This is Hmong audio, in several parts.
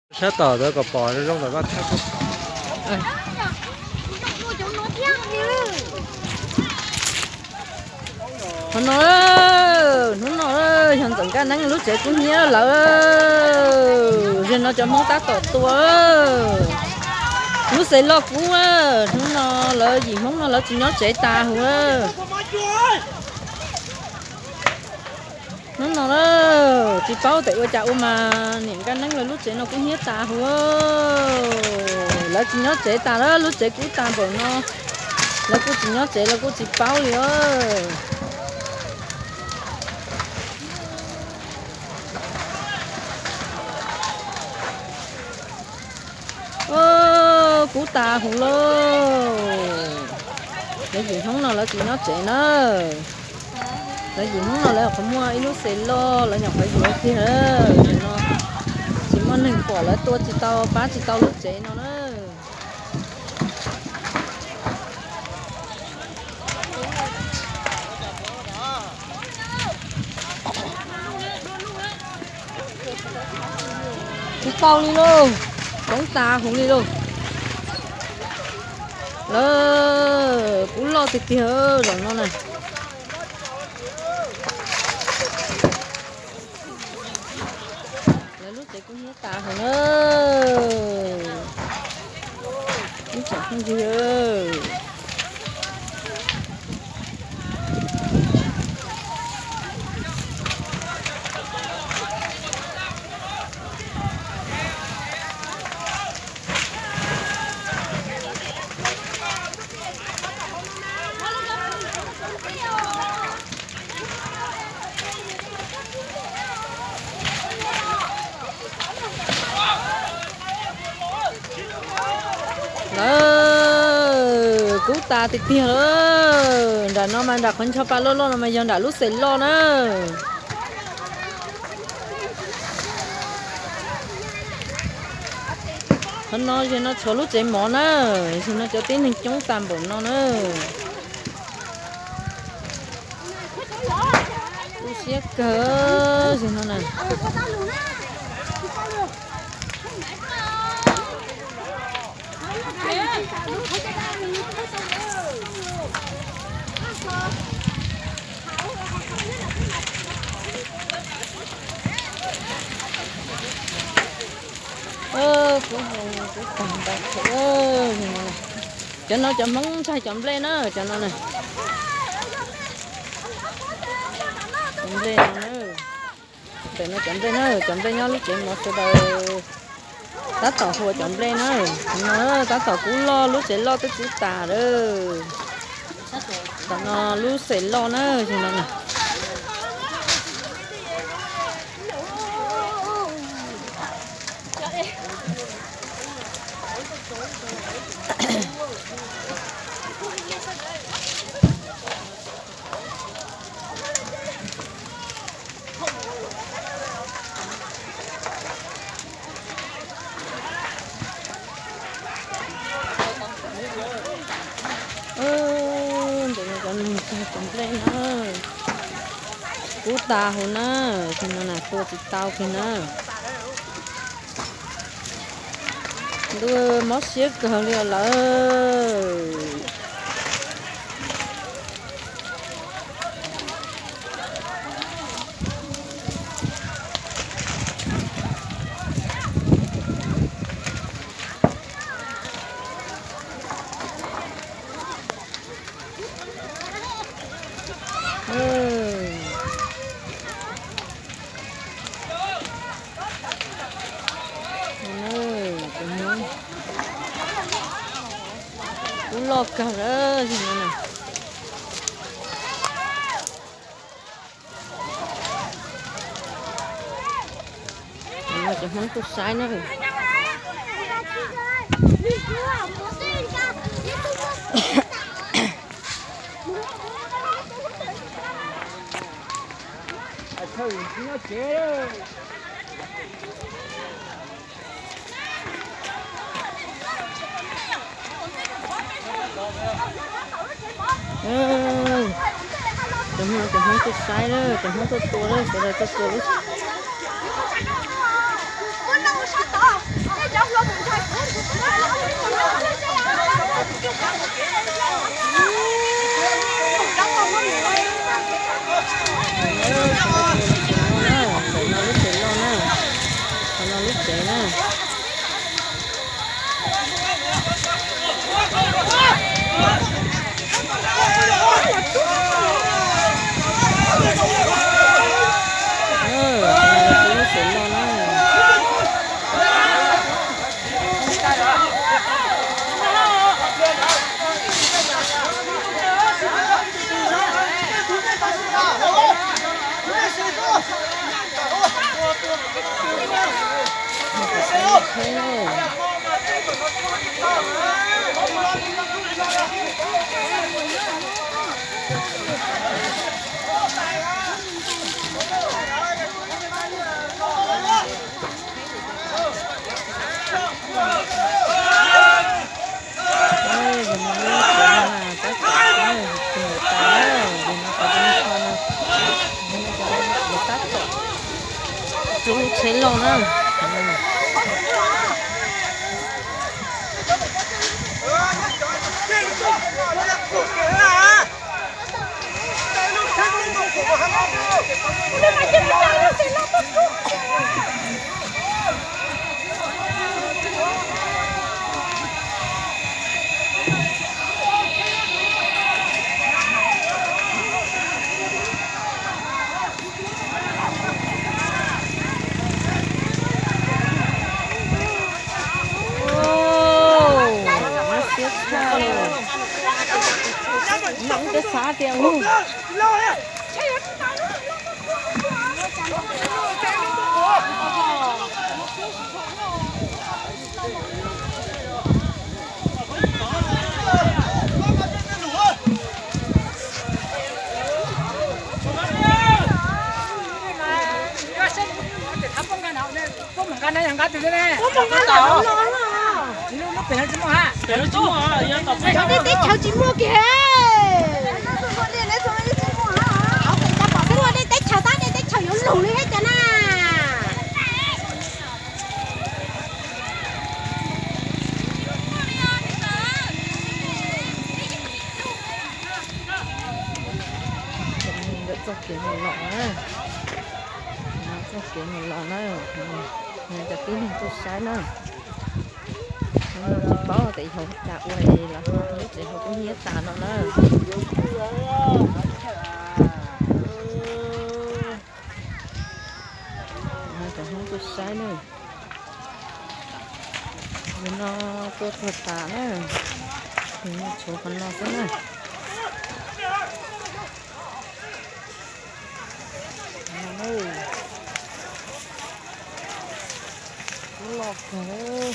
Sab tom ntawd kom pom zoo zoo kom koj thaij. Qhov no, hnub no yog Ntxawm Nkaj Neeb lub tsev kub hnyiab lawm. Zaum no cov Hmoob tab tom tua lub xev loj kub. Hnub no lawv yim Hmoob no lawv tsis nyob tsev tas huv. Hnub no na, tsis paub tes ua cas ua mas niam Nkaj Neeb lawv lub tsev no kub hnyiab tas huv. Lawv tsis nyob tsev tas lawm, lub tsev kub tas npaum no, lawv kuj tsis nyob tsev, lawv kuj tsis paub li os. Kub tas huv lauj. Lawv yim Hmoob no lawv tsis nyob tsev na. Lawv yim Hmoob no lawv qhov muaj ib lub xev loj, lawv nyuam qhuav yuav kiag. Tam no tsis muaj neeg pom, lawv tua tsis tau, pab tsis tau lub tsev no na. Tsis tau li lauj, kub tas huv li lauj. Lawv kub loj tiag tiag zaum no na. Lawv lub tsev kub hnyiab tas huv na. Ib tsoom phooj ywg, lawv kub tas tiag tiag lawm. Nram no mas nram qhov ncho pa loj loj no mas yog nram lub xev loj na. Qhov no zaum no tshuav lub tsev mov na, zaum no cov tib neeg coob tas npaum no na. Tu siab kawg zaum no na. Cov no cov Hmoob ntxaig cov nplej na, cov no na. Cov nplej no na. Ntawm no cov nplej na, cov nplej nyob lub tsev mov sawv daws tab tom hu ua cov nplej na. No tab tom kub loj, lub tsev loj twb kub tas lawm. Tam no lub xev loj na, zaum no na. Ntawm no cov nplej na, kub tas huv na, zaum no na tua tsis tau kiag na. Ntuj, mob siab kawg li os lawm. Kub loj kawg lawm zaum no na. Cov Hmoob tuaj saib na. Cov Hmoob, cov Hmoob tuaj saib lawm, cov Hmoob tuaj tua lawm, sawv daws tuaj tua lawm. na. Lub tsev no na. Tab tom, tab tom, tab tom. Siab tshaj li. Nws twb xav tias ub. Cov nej teb chaws tsis muaj kiag. Pom xeeb ua nej teb chaws tab nej teb chaws yuav lug li thiab cas na. Ntawm txoj kev mus los na, txoj kev mus los na, cov tib neeg tuaj saib na. Tsis paub tias yog cas ua es lawv ho lub tsev ho kub hnyiab tas no na. Cov Hmoob tuaj saib na, yog no tuaj tuag tas na, tshuav qhov no xwb na. Loj kawg.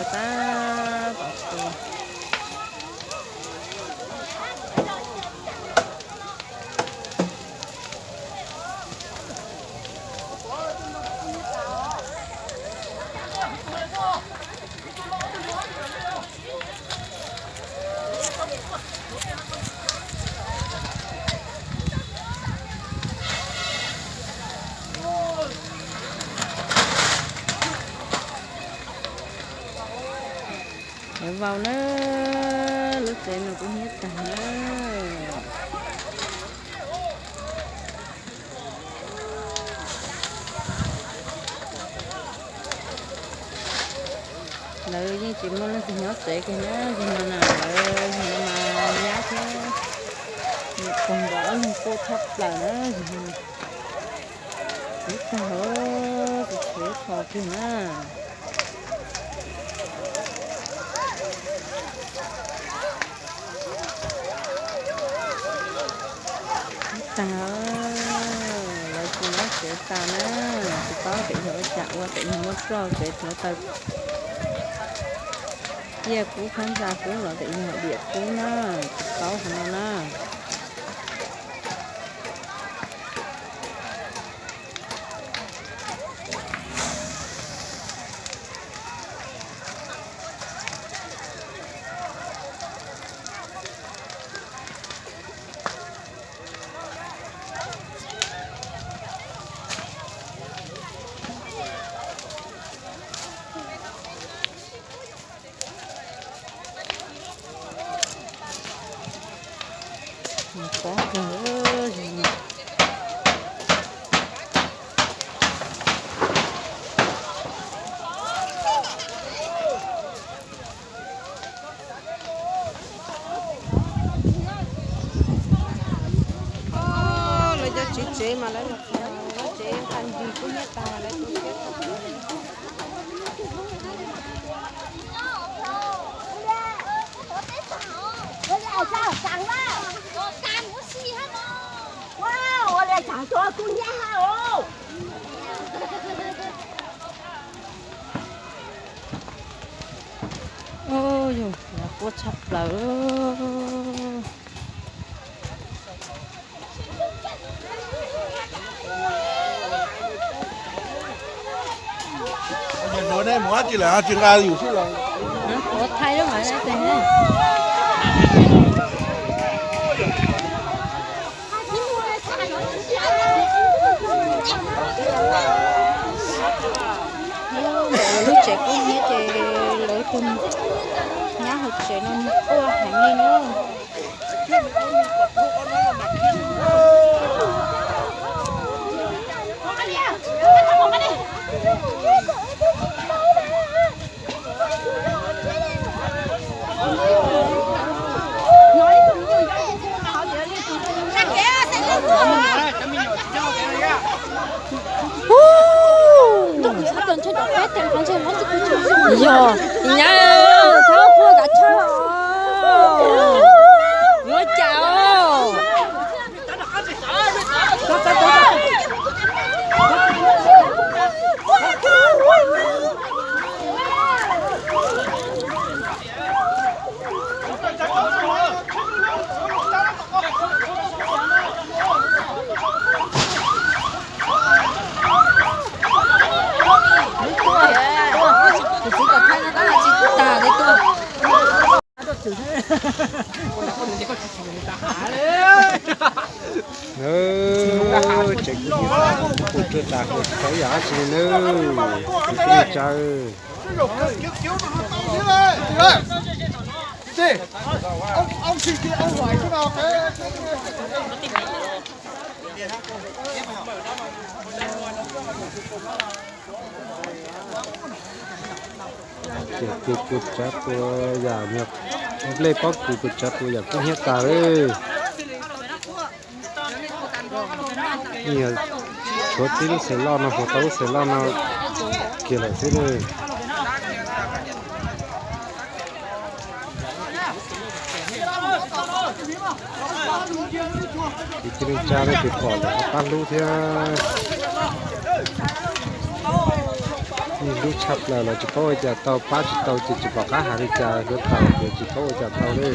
Tab tom tu. Vau na, lub tsev no kuj hnyiab tag na. Lawv yeej tsis muaj leej twg nyob tsev kiag na, yog no na lawv yog no mas nyab thiab niam pog nkawd ob leeg quaj tshaj plaws na, yog no. Hnyiab tag, tsis tshuav ib qho kiag na. Tag, lawv tsis nyob tsev tas na, tsis paub tias yog ua cas ua tias yog muab roj tsev rhuav taws ciaj kub phab ntsa kub los tias yog diam kub na, tsis paub qhov no na. Pob kawg. Lawv cov tswv tsev mas lawv los txog lawv tsev nqaij ntsig kub hnyiab tag lawv tu siab. Yog quaj tshaj plaws. Ua thaij lub mas. Lub tsev kub hnyiab ces lawv tus nyab hauv tsev no quaj heev li na. Yog nyab, txhob quaj kav tsij os. Yuav cas os. Tus txiv kom thaij no tab sis tsis tas li tuaj. Tsev kuj quaj tsuag tas, tsis tau ib yam dab tsi li nawb. Kwv tij neej tsa, ces kuj tsav tua yam, nplej pob kws kuj tsav tua yam kub hnyiab tas lawm. Tshuav tib lub xeem loj no, hos tau lub xeem loj no kiag lawm xwb. Kwv tij neej tsa, nej tus pom lawm ho pab hlub thiab. Ib hlub tshaj plaws los tsis paub ua cas tau, pab tsis tau ces tsis pom qab hais li cas, hluav taws ces tsis paub ua cas tau li.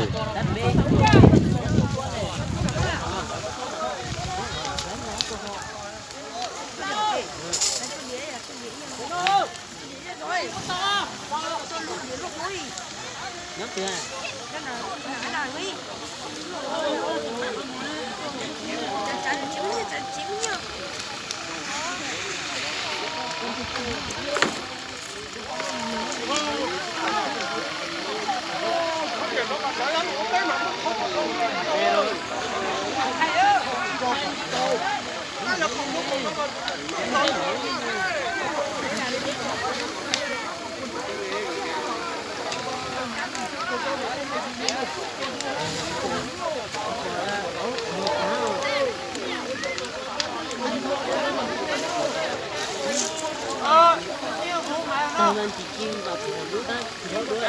Tag leej tsis ci npam thiab lub tab thiab lub.